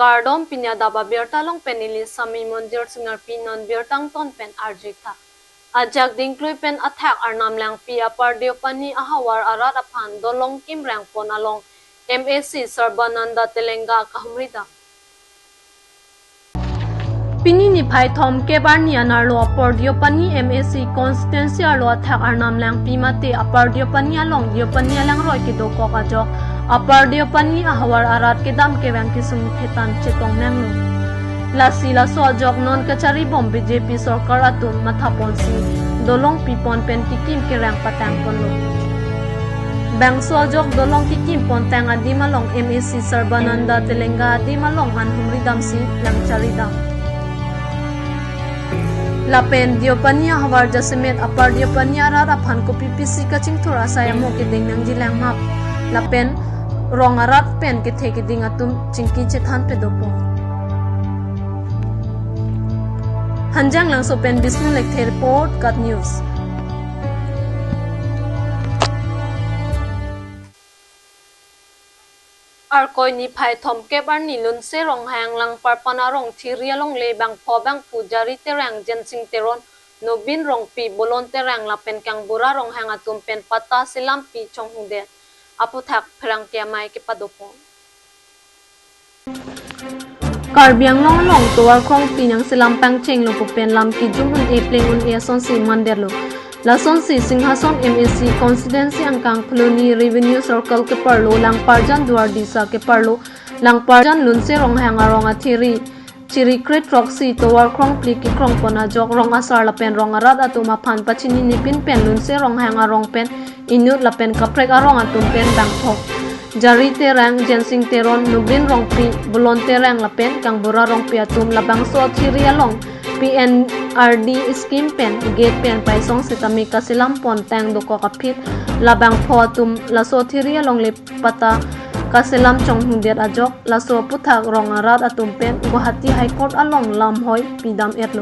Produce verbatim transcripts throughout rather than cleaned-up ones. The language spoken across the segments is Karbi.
Kardom, pini adap abirta along pen neli Sami Monjir Singarpi. Non birta angton pen arjuitha. Ajak dingklui pen athak Arnam Langpi Upper Deopani ahavar arat aphan dolong kimreng pon along M A C Sarbananda Telenga kahumri dam. Pini niphai thomkep arni anerlo Upper Deopani M A C constituency arlo athak Arnam Langpi mate Upper Deopani along Deopani alangroi kedokok ajok Upper Deopani ahavar arat kedam kevang kesung phetan chetong nanglo. Lasi laso ajok non kachari bom B J P sorkar atum matha ponsi dolong pipon pen kikim kerang patang ponlo. Bangso ajok dolong kikim pontang adim along M A C Sarbananda Telenga adim along an humri damsi lang chari dam. Lapen Deopani ahavar jasemet Upper Deopani arat aphan kopi pisi kachingthur asai amo keding nangjilang map. Lapen rong arat pen kethe keding atum chingki chethan pedopo. Hanjanglangso pen Bisnu Lekthe report, KAT News. Arkoi niphai thomkep arni Lunse Ronghang Langparpan arong Thiri alongle bangpho bangphu Jari Terang, Jensing Teron, Nobin Rongpi, Bolon Terang lapen Kangbura Ronghang atum pen patta selampi chonghungdet aphuthak pherangke amei kepadopo. Karbi Anglong along tovar krongpi nangselam pangchenglo pu pen lam kejum un-e pleng un-e asonsi mandetlo. Lasonsi Singhason M A C constituency angkang Phuloni revenue circle keparlo Langparjan Duardisa keparlo Langparjan Lunse Ronghang arong athiri chiri kre throksi tovar krongpi kekrong pon ajok rong asar lapen rong arat atum aphan pachini nipin pen Lunse Ronghang arong pen inut lapen kaprek arong atum pen bangpho Jari Terang, Jensing Teron, Nobin Rongpi, Bolon Terang lapen Kangbura Rongpi atum labangso athiri along P N R D scheme pen gate pen paisong setame kaselam pontang dokok aphi labangpho atum laso athiri alongle patta kaselam chonghungdet ajok laso aphuthak rong arat atum pen Guwahati High Court along lamhoi pidam etlo.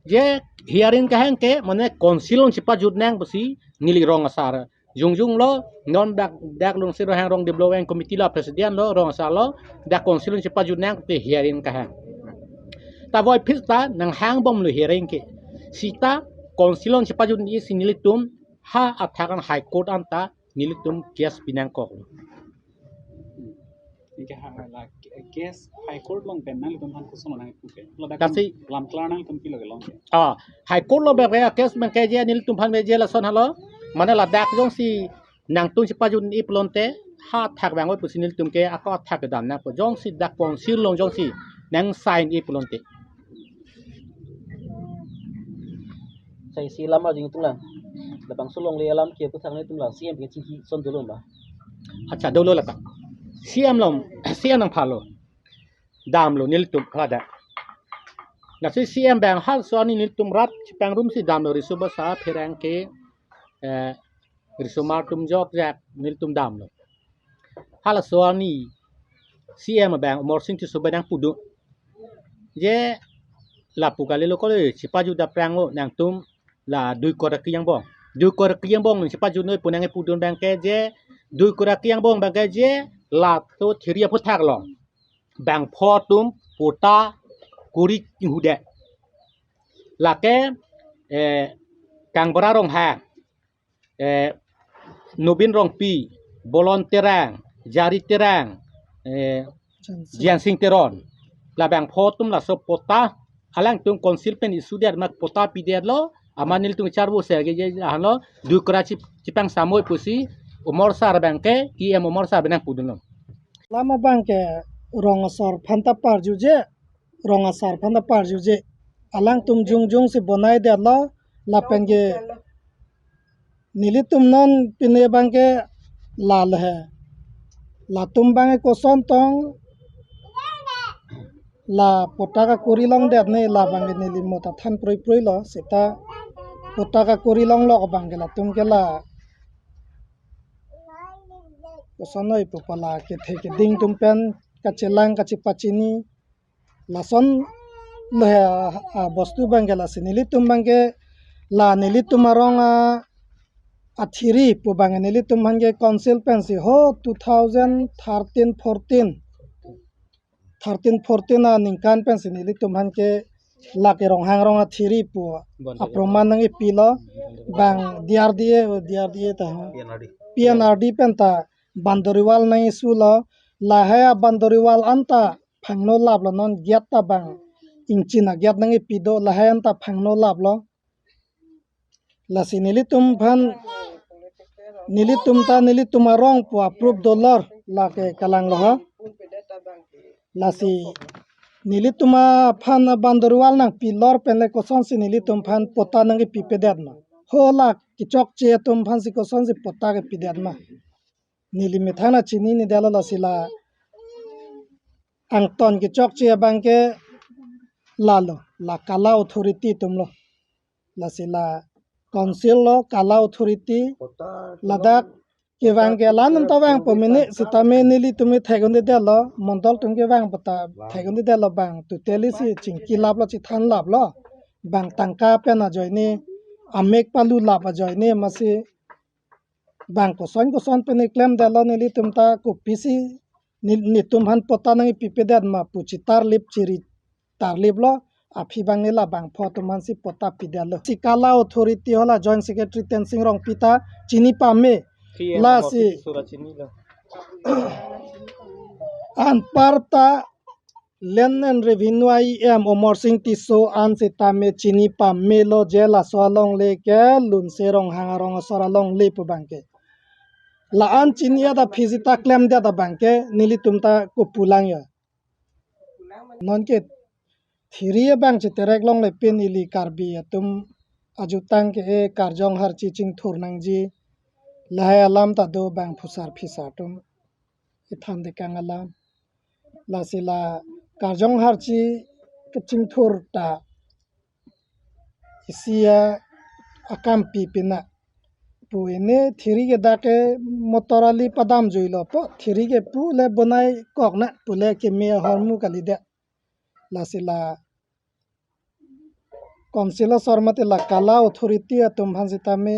Je hearing kahang ke mane council along chepajut nang pusi neli rong asar jongjonglo. Non dak dak Lunse Ronghang Rong Development Committee lo president lo, rong asar lo, dak council along chepajut nang ke hearing kahang. Ta voi phis ta nanghang bomlo hearing ke. Seta council along chepajut ni si nelitum ha athak an High Court anta nelitum case pinangkok. Anke ha la case High Court along pen nanglitum aphan koson nangpu ke? Ladak kasi lam klar nanglitum pilo kelong ke? Ah, High Court along bebe case abang ke je nelitum aphan je lason halo. Mane ladak jongsi nangtum chepajut ni pulote ha athak vangvoi pusi nelitum ke ako athak kedam nangpo. Jongsi dak council along jongsi nang sign ni pulote. Sai si lam arjing tung lang. Labangso alongle alam ke aphuthak netum lang C M ke chingki son dolo ba? Accha, dolo lata. C M along, C M nangphalo. Damlo nelitum pada. Lasi C M abang halaso arni nelitum rat chepangrum si damlo, riso basa pherangke, eh, risomar atum jokjak nelitum damlo. Halaso arni C M abang Amarsing Tisso abang nangpudun. Je lapu kalilo kole chepajut aphrang lo nangtum la dui kora kejang bong. Dui kora kejang bong chepajut noi pu nangpudun abang ke je dui kora kejang bong abang ke je laso thiri aphuthak along bangpho atum patta kori inghudet. Lake, eh, Kangbura Ronghang, eh, Nobin Rongpi, Bolon Terang, Jari Terang, eh, Jensing. Jensing Teron. Labangpho atum laso patta alangtum council pen issue det ma patta pidet lo, amat nelitum charbo serge je ahan lo, dui kora chip-, chepangsamoi pusi Amarsar abang ke, E M Amarsar abang nangpudunlo. Lam abang ke rong asar aphan ta parjuje, rong asar aphan ta parjuje. Alangtum jongjong si bonai detlo, lapen ke nelitum non pine abang ke la le he. Latum abang ke koson tong la patta kakori longdet ne, labang ke neli mo ta than proi proi lo, seta patta kakori longlok abang ke latum ke la koson noi pu pa la kethe keding atum pen kachelang kachepachini lason lo he, a, a, bostu abang ke lasi nelitum abang ke la nelitum arong a, athiri pu abang nelitum aphan ke council pensi ho two thousand thirteen fourteen, thirteen fourteen aningkan pensi nelitum aphan ke lake Ronghang Rong athiri pu aproman nangkepilo, bang D R D A, D R D A ta ha, P N R D. P N R D pen ta boundary wall nangkesulo. Lahai aboundary wall anta phangno laplo, non gate ta bang ingchin a-gate nangkepi do, lahai anta phangno laplo. Lasi nelitum aphan, nelitum ta nelitum arong pu a-proof dolor lake kalanglo ha. Lasi nelitum aphan boundary wall nangpilor penle kosonsi nelitum aphan patta nangkepipedet ma? Ho la kechokche atum aphansi kosonsi patta kepidet ma? Neli methang nangchininedetlo. Lasi la angton kechokche abang ke lalo, la Kala authority atumlo. Lasi la council lo, Kala authority, ladak kevang ke la-an ta vangpo mene sitame nelitum ke thek-un-edetlo, mondol atum kevang pata thek-un-edetlo, bang totally si chingki laplo, chithan laplo. Bang tangka pen ajoine, amek palu lap ajoine, masi bang koson koson pen keklemdetlo. Nelitum ta kopisi ne-, netum aphan patta nangkepipedet ma pu chitarlip chiri tarliplo. Aphi abang ne la bangpho atum aphansi patta pidetlo. Si Kala authority ho la Joint Secretary Tensing Rongpi ta chini pame. Lasi sura chinilo. Anparta Land and Revenue E M Amarsing Tisso an sitame chini pamelo je laso alongle ke Lunse Ronghang arong asor alongle pu abang ke. La-an chini-et aphi sita klemdet abang ke nelitum ta kopulang ya. Non ke thiri abang chiterek longle pen ili Karbi atum ajutang ke e karjong harchi chingthur nangji, lahai alam ta do, bang phusar phisar atum kethan dekang alam. Lasi la karjong harchi kachingthur ta isi a-akam pi pina pu, ini thiri ke dak ke motor ali padam juilo po, thiri ke pule bonai kok na pule keme ahormu kalidet. Lasi la council asor mate la Kala authority atum aphan sitame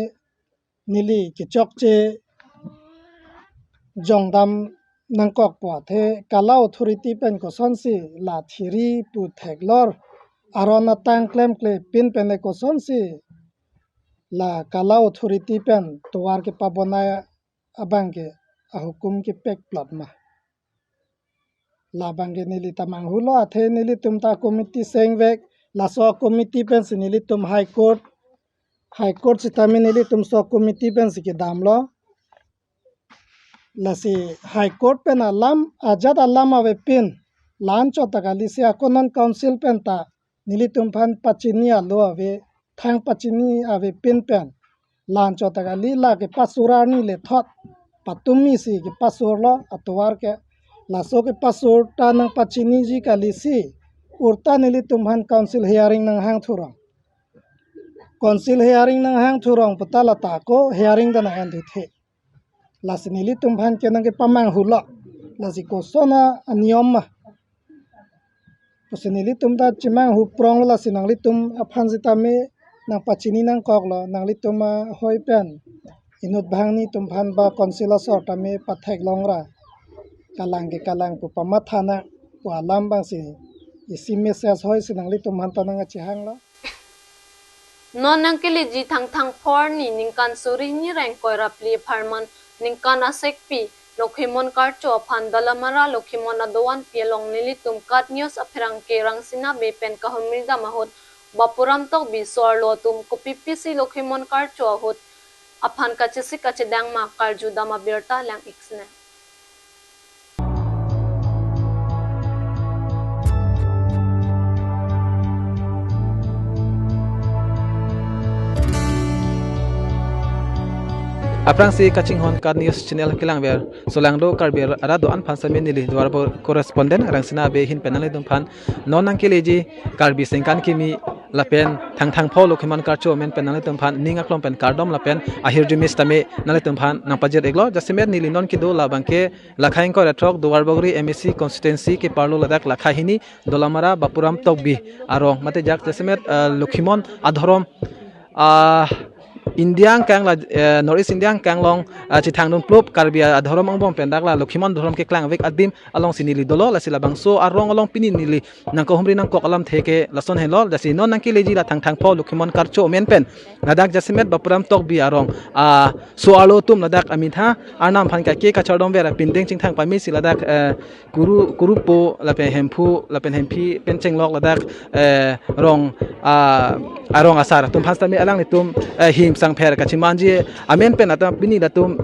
neli kechokche jongdam nangkokpo athe Kala authority pen kosonsi la thiri pu theklor aron atang klemkle pin penle kosonsi la Kala authority pen tovar kepabonai abang ke ahukum kepek plot ma? Labang ke neli ta manghulo, athe nelitum ta committee sengvek, laso committee pensi nelitum High Court, High Court sitame nelitum so committee pensi kedamlo. Lasi High Court pen alam, ajat alam avepin, la-anchot ta kalisi ako non council pen ta nelitum aphan pachini alo ave, thang pachini avepin pen la-anchot ta kali, la kepasur arni le thot patumisi kepasurlo atovar ke. Laso kepasur ta nangpachiniji kalisi, urta nelitum aphan council hearing nanghang thurong. Council hearing nanghang thurong puta lata ako hearing ta nang-en thuthe. Lasi nelitum aphan ke nangkepamanghulo. Lasi koson aniyom ma pusi nelitum ta chemanghu pronglo. Lasi nanglitum aphan sitame nangpachini nangkoklo, nanglitum ahoi pen inut bhangni atum aphan ba council asor tame patheklongra, kalang ke kalang pu pamatha nang pu alam abangsi isi message hoisi nanglitum aphan ta nangkachehanglo. Non nangkeleji Thangthang pho arni ningkan suri hini ra ingkoi ra phli apharman ningkan asekpi Lokhimon Karcho aphan Dolamara Lokhimon adovan pi along nelitum KAT News apherangke Rangsina Bey pen kahumri dam ahut Bapuram Tokbi so-arlo atum kopipisi Lokhimon Karcho ahut aphan kachesik kachedang ma karjudam abirta lang-ik sene. Aphrangsi kachinghon KAT News channel kelangver solangdo Karbi arat do-an aphan sitame neli Duarbagori correspondent Rangsina Bey ahin pen nanglitum aphan non nangkeleji Karbi Sengkan Kimi lapen Thangthang pho Lokhimon Karcho amen pen nanglitum aphan ning aklong pen kardom lapen ahirjume sitame nanglitum aphan nangpajir-iklo. Jasemet neli non kedo labang ke lakhai ingkoi ra throk Duarbagori M A C constituency keparlo ladak lakhai hini Dolamara Bapuram Tokbi arong mate jak jasemet, eh, Lokhimon adhorom, ah, India angkang la, eh, North East India angkang along, ah, chethangdun plup Karbi adhorom angbong pen dak la Lokhimon adhorom keklangvek adim alongsi neli dolo, lasi labangso arong along pini neli nangkahumri nangkok alamthe ke lason henlo, lasi non nangkeleji la Thangthang pho Lokhimon Karcho amen pen ladak jasemet Bapuram Tokbi arong, ah, so-arlo atum ladak amethang Arnam aphan kaike kachardom ver apindeng chingthang pamesi ladak, eh, Kuru, Kurupo lapen Hemphu lapen Hemphi pen chenglok ladak, eh, rong, ah, arong asar atum aphan sitame alanglitum, eh, him sangpher kachemanji amen pen latum pini latum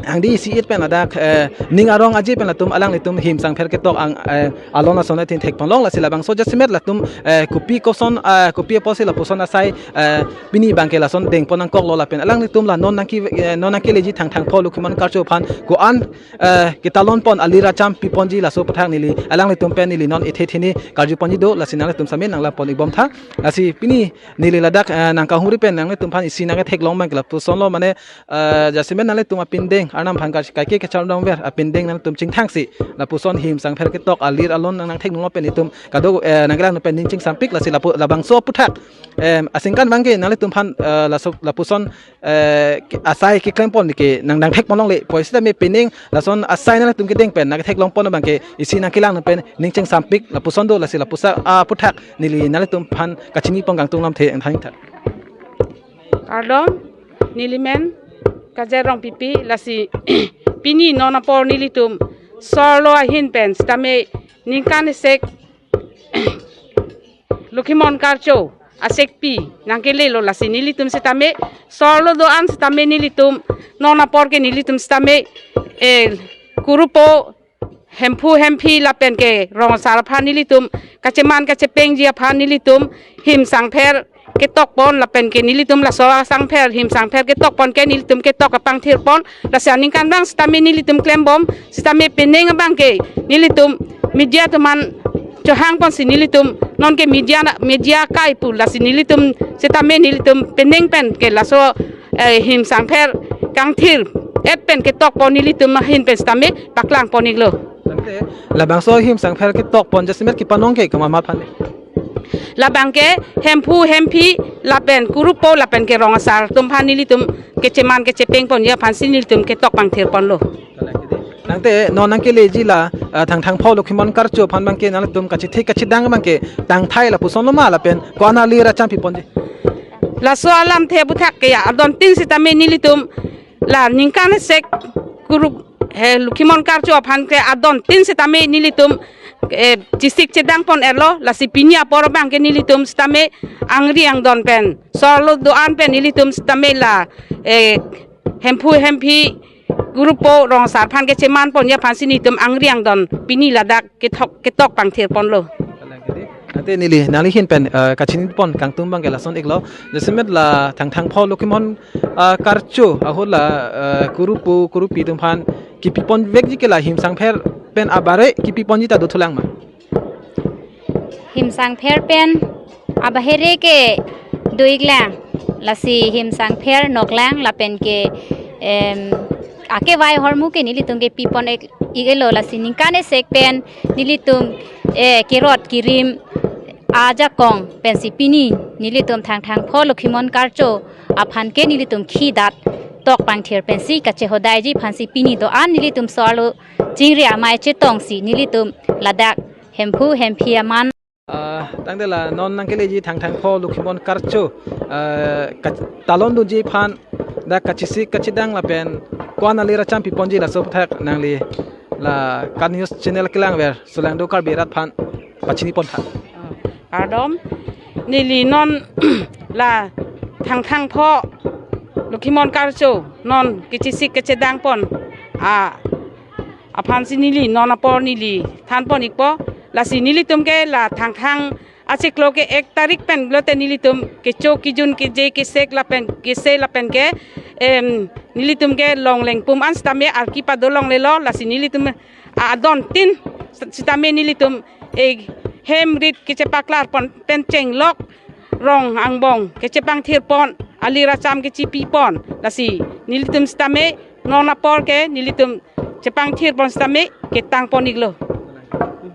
angdi isi it pen ladak, eh, ning arong aji pen latum alanglitum him sangpher ketok ang, eh, alon ason atin thekponlong, lasi labangso jasemet latum, eh, kopi koson, eh, kopi apotsi lapuson asai, eh, pini abangke lason dengpon nangkoklo lapen alanglitum la non nangke, eh, non nangkeleji Thangthang pho Lokhimon Karcho aphan ko-an, eh, ketalonpon alir acham piponji laso aputhak neli alanglitum pen neli non ethe theni karjuponji do, lasi nanglitum sitame nanglampon-ikbomtha. Lasi pini neli ladak, eh, nangkahumri pen nanglitum aphan isi nangketheklong abangke lapusonlo, mane, eh, jasemet nanglitum apindeng Arnam aphan ka-, kaike kachardom ver apindeng nanglitum chingthangsi lapuson him sangpher ketok alir alon nang nangthekdunlo pen itum kado, eh, nangkelang pen ning chingsampik, lasi lapu-, labangso aputhak, em, aningkan abangke nanglitum aphan, eh, laso lapuson, eh, ke-, asai keklempon ke nang nangthekponlongle, pu sitame penang lason asai nanglitum kedeng pen nangketheklongpon abangke isi nangkelang pen ning chingsampik lapuson do, lasi lapuson aputhak neli nanglitum aphan kachinipon kangtung alamthe nangthangtha. Kardom, neli men Kajer Rongpipi, lasi pini non apor nelitum so-arlo ahin pen sitame ningkan esek Lokhimon Karcho asekpi nangkelelo, lasi nelitum sitame so-arlo do-an sitame nelitum non apor ke nelitum sitame, eh, Kurupo, Hemphu Hemphi lapen ke rong asar aphan nelitum kacheman kachepengji aphan nelitum him sangpher ketokpon lapen ke nelitum laso asangpher him sangpher ketokpon ke nelitum ketok kapangthirpon, lasi aningkan abang sitame nelitum klembom sitame penang abangke nelitum media atum aphan chohangponsi nelitum nonke media na, media kai pu, lasi nelitum sitame nelitum penang pen ke laso, eh, him sangpher kangthir-et pen ketokpon nelitum ahin pen sitame paklangpon-iklo. Tangte labangso him sangpher ketokpon jasemet kepanong ke komat aphan? Labangke Hemphu Hemphi lapen Kurupo lapen ke rong asar atum aphan nelitum kecheman kechepengponji aphansi nelitum ketok pangthirponlo. Tangte non nangkeleji la, ah, Thangthang pho Lokhimon Karcho aphan abangke nanglitum kachethek kachedang abangke tangthai lapusonlo ma lapen ko-an alir acham piponji? Laso alamthe aputhak ke ya adontin sitame nelitum la ningkan esek Kuru, he, Lokhimon Karcho aphan ke adontin sitame nelitum, eh, chesik chedangpon-etlo, lasi pini apor abangke nelitum sitame angri angdon pen so-arlo do-an pen nelitum sitame la, eh, Hemphu Hemphi Kurupo rong asar aphan kechemanponji aphansi nelitum angri angdon pini ladak kethok ketok pangthirponlo. Tangte neli nangli ahin pen, eh, kachinipon kangtung abangke lason-iklo, jasemet la Thangthang pho Lokhimon, ah, Karcho ahut la, eh, Kurupo Kurupi atum aphan kepipon-vekji ke la him sangpher pen abare kepiponji ta dothulang ma? Him sangpher pen abahere ke do-iklang, lasi him sangpher noklang lapen ke, em, akevai ahormu ke nelitum kepipon-ik, iklo, lasi ningkan esek pen nelitum, eh, kerot kerim ajakong pensi pini nelitum Thangthang pho Lokhimon Karcho aphan ke nelitum khidat tok pangthir pensi kachehodaiji aphansi pini do-an nelitum so-arlo chingri amei chetongsi nelitum ladak Hemphu Hemphi aman. Ah, tangte la non nangkeleji Thangthang pho Lokhimon Karcho, ah, ka-, talondunji aphan dak kachesik kachedang lapen ko-an alir acham piponji laso aputhak nangli la KAT News channel kelangver Solangdo Karbi arat aphan pachinipontha. Kardom, neli non la Thangthang pho Lokhimon Karcho non kachesik kachedangpon a aphansi neli non apor neli thanpon-ikpo, lasi nelitum ke la Thangthang achiklo ke ek tarik pen lote nelitum kecho kejun keje kesek lapen kese lapen ke, em, nelitum ke longleng pum an sitame arki padolonglelo, lasi nelitum adontin sitame nelitum, eh, hem rit kechepaklarpon pen chenglok rong angbong kechepangthirpon alir acham kechepipon, lasi nelitum sitame non apor ke nelitum chepangthirpon sitame ketangpon-iklo.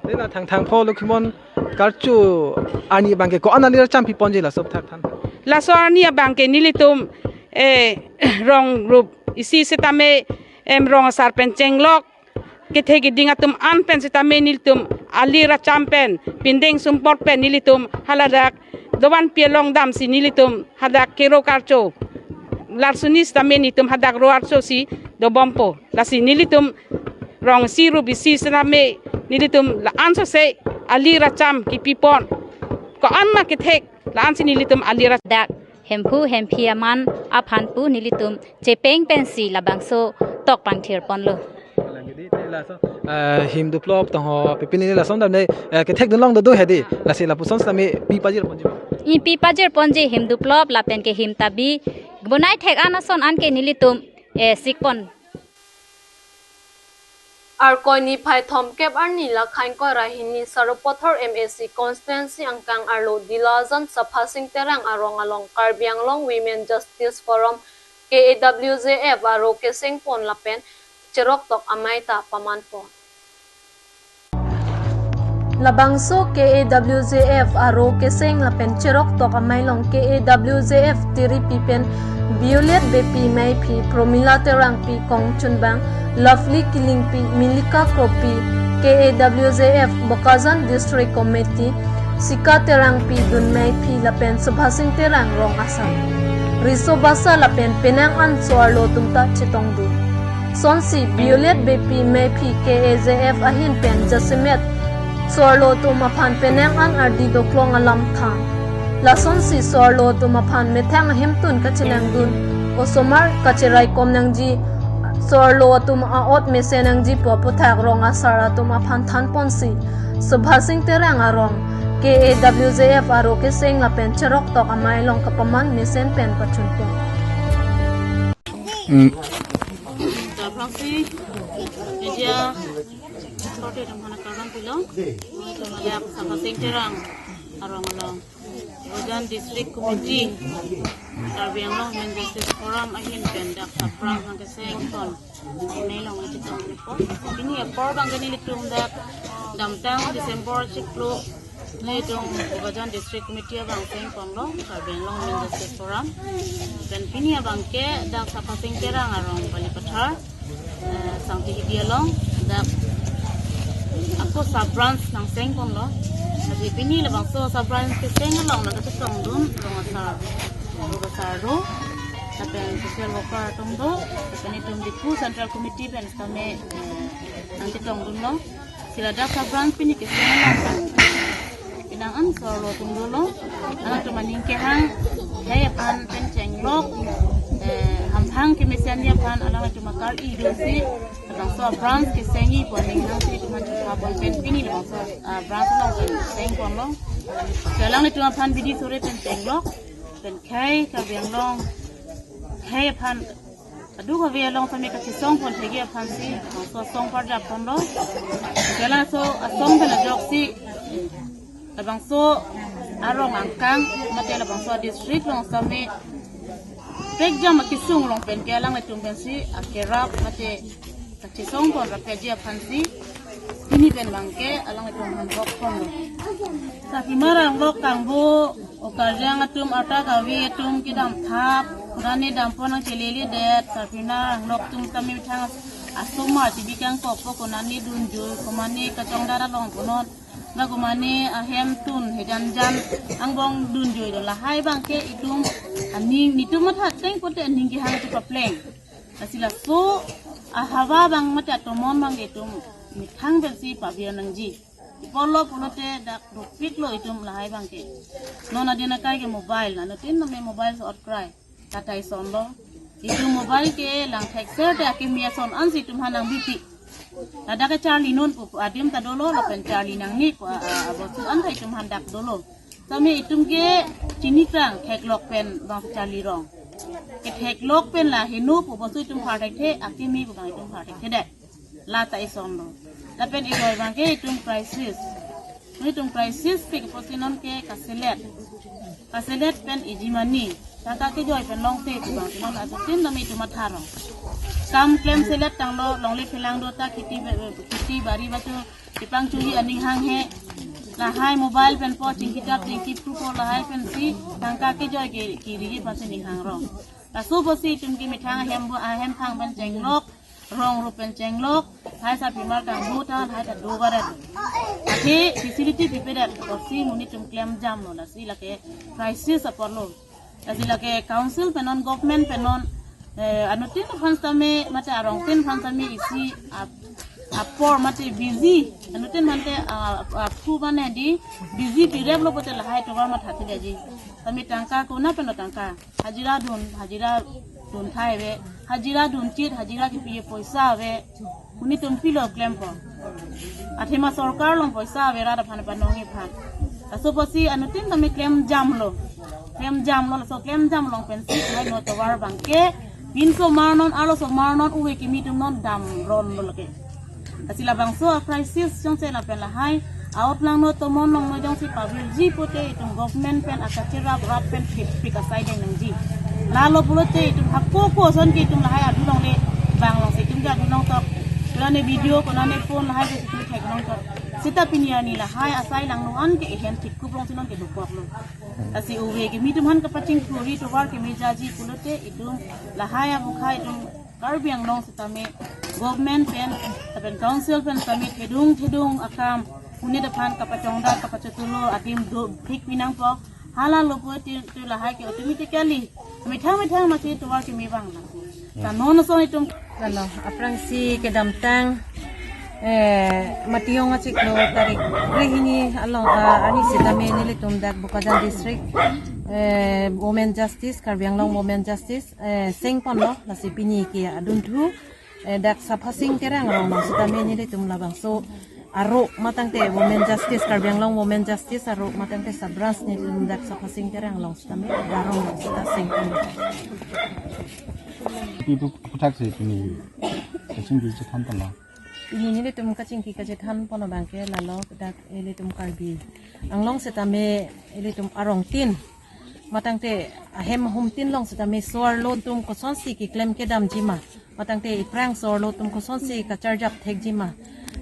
Tangte la Thangthang pho Lokhimon Karcho arni abangke ko-an alir acham piponji laso aputhak than? Laso arni abangke nelitum E, rong rup isi sitame, em, rong asar pen chenglok kethek kiding atum an pen sitame nelitum ali racham pen, pindeng sumpot pen nelitum haladak dovan pi along damsi nelitum hadak kero karcho. Larsuni sitame nelitum hadak ro archo si dobompo. Lasi nelitum rong isi rup isi sitame nelitum la-an sose ali racham kipipon. Ko-an ma kethek la-ansi nelitum ali racham. Dak Hemphu Hemphi aman aphan pu nelitum chepeng pensi labangso tok pangthir ponlo. Kalang hedi, te laso, eh, him duplop tong ho, pipini lason dam dei, eh, kethek dun long do do hedi, lasi lapuson sitame pi pajir ponji. I pi pajir ponji him duplop lapen ke him tabi, bonai thek an ason an ke nelitum, eh, sikpon. Arkoi niphai thomkep arni lakhai ingkoi ra hini Sarupathar M A C constituency angkang arlo Dilajan Sabha Sing Terang arong along Karbi Anglong Women Justice Forum K A W J F aro keseng pon lapen cherok tok amei ta paman pon. Labangso K A W J F aro keseng lapen cherok tok amei along K A W J F tiripi pen Violet Beypi Meiphi, Promila Terangpi, Kongchunbang, Lovely Killingpi, Milika Kropi, K A W J F Bokajan District Committee, Sika Terangpi, Dun Meiphi lapen Sabha Sing Terang rong asar. Riso basa lapen penang an so-arlo atum ta chetongdun. Sonsi Violet Beypi Meiphi K A J F ahin pen jasemet so-arlo atum aphan penang an ardi doklong alam than. Lasonsi so-arlo atum aphan methang ahemtun kachelangdun, osomar kacheraikom nangji, so-arlo atum a-ot mesen nangji pu aputhak rong asar atum aphan than ponsi Sabha Sing Terang arong K A W J F aro keseng lapen cherok tok amei along kapaman mesen pen pachun pon. Hmm. Aphrangsi media korte atum aphan kardom pilo. Dak Sabha Sing Terang arong along Bokajan District Committee, Karbi Anglong Women Justice Forum ahin pen dak saprang hang keseng pon amei along chetong report. Pini apor abang ke nelitum dak damtang December chiklo nelitum Bokajan District Committee abang seng ponlo, Karbi Anglong Women Justice Forum. Pen pini abang ke dak Sabha Sing Terang arong Balipathar, eh, Sangti Hidi along dak ako sub branch nang seng ponlo. Lasi pini labangso sub branch keseng along nang chetongdun rong asar, rong asar do, lapen social worker atum do, lapen itum Diphu Central Committee pen sitame, eh, nang chetongdunlo. Si ladak sub branch pini keseng along penang an so-arlo atum dolo. Alangtum aning kehang, khei aphan pen chenglok, eh, hamphang kemesenji aphan alangtum akar-i dosi, labangso branch kesengji pu aning hangsi itum aphan chotha pon pen pini labangso, ah, branch along pen seng ponlo. Alangtum aphan bidi sore pen chenglok, pen khei Karbi Anglong, khei aphan kadokave along sitame kachesong pon thekji aphansi, labangso asong parjap ponlo. Lasi laso asong pen ajoksi labangso arong angkang mate labangso district along sitame prekjam akesung along pen ke alanglitum pensi akerap mate kachesong pon rapji aphansi pini pen abang ke alanglitum aphan bok ponlo. Sarpimar anglok kangbo, o karjang atum, arta kave atum kedam thap, konane dam pon nangcheleledet, sarpimar anglok atum sitame methang asomar chibi kangkokpo, konane dunjui, konane kachongdar along punon, ba konane ahemtun hejanjan angbong dunjui do, lahai abang ke itum aning, netum matha ateng pote aning kehang atum papleng. Lasi laso ahawa abang mate atomon abang ke itum methang pensi pavir nangji. Pulo pulote dak dopiklo itum lahai abang ke. Non adin akai ke mobile, nanglitum tame mobile so-ot krai. Lata isonlo. Itum mobile ke lang thekser te akimi ason ansi itum aphan nangbipi. Ladak ke charli non pu adim ta dolo, lapen charli nangne pu a, a, abosu an ta itum aphan dak dolo. Tame itum ke chinikrang theklok pen bang charli rong. Ketheklok pen la heno pu bosu itum phar thekthe, akimi pu bang itum phar thekthedet. Lata isonlo. Lapen ijoi abang ke itum crisis. Itum crisis pik pusi non ke kaselet. Kaselet pen iji mani. Tangka kejoi pen longte pu bang non adutin tame itum matha rong. Kam klem selet tanglo, longle phelang do ta kheti, kheti bari bacho chepangchuli aning hanghe. Lahai mobile pen po chingki tap chingki pru po lahai pensi tangka kejoi ke kiri pasi ning hang rong. Laso pusi itum ke methang ahem bo ahem thang pen chenglok, rong rup pen chenglok, lahai sarpimar kanghu ta lahai ta do baret. Athe facility pipedet, pusi monit atum klem jamlo, lasi lake crisis apor lo. Lasi lake council pen non, government pen non, eh, anuttin aphan sitame, mate arongtin aphan sitame isi ap-, apor mate busy. Anuttin mate, ah, aphu mane di busy pirep lo pote lahai tovar matha thilekji. Tame tangka kona pen lo tangka. Hajira dun, hajira dun thai ave. Hajira dun chit, hajira kipi poisa ave. Monit atum pilo klempo. Athema sorkar along poisa ave rat aphan panong iphan. Laso pusi anuttin tame klem jamlo. Klem jamlo, laso klem jam along pensi lahai non tovar abangke pinsomar non, arlosomar non, ove kimi atum non dam ron lo lake. Lasi labangso a crisis jongsi lapen lahai out langno tomon nongno jongsi pavirji pote itum government pen akacherap rap pen thipik asai deng nangji. Lalo pulote itum hako ko ason ke itum lahai adu longle bang alongsi itum ke adu longtok. Konane video, konane phone lahai ke itum thek longtok. Seta pini arni lahai asai langno an ke ehem thik kuprong si non ke dukoklo. Lasi ove kimi atum aphan kapachingthurji tovar kemejaji pulote itum lahai abukhai itum Karbi Anglong sitame government pen, lapen council pen sitame thedung thedung akam monit aphan kapachongdak kapachothulo adim do thik pinangpo. Hala lo pulote tu lahai ke automatically methang methang masi tovar keme vang nang. Ta non ason itum. Lalo, aphrangsi kedamtang, eh, Matiyong achiklo tarik krehini along, ah, arni sitame nelitum dak Bokajan District, eh, Women Justice, Karbi Anglong Women Justice, eh, sengponlo, lasi pini ke adunthu, eh, dak Saphasing Terang along nang sitame nelitum labangso aro matangte Women Justice, Karbi Anglong Women Justice aro matangte sub branch nelitum dak Saphasing Terang along sitame dak arong along sita sengponlo. Ipu aphuthak si pini kachingki chethanponlo. Pini nelitum kachingki kachethanpon abangke lalo dak ilitum Karbi Anglong sitame ilitum arongtin matangte ahem ahumtin along sitame so-arlo atum kosonsi keklem kedamji ma, matangte iphrang so-arlo atum kosonsi kacharjap thekji ma,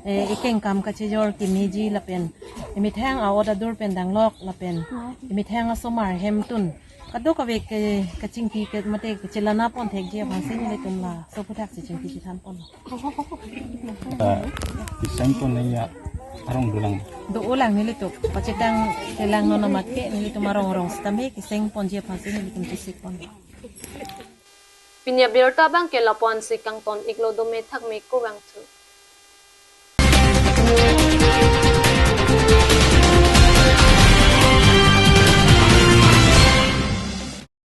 eh, ikengkam kachejor kemeji lapen emethang a-ot adur pen danglok lapen emethang asomar ahemtun kadokave ke kachingki ke mate kachelanapon thekji aphansi nelitum laso aphuthak si chingki chethanponlo. Ah, kesengpon nangji arong dolang. Do-olang nelitum. Pachetang kelang non amat ke nelitum arong arong sitame kesengponji aphansi nelitum chesikpon. Pini abirta abangke lapu-an si kangton iklo, dome thakme kurvangthu.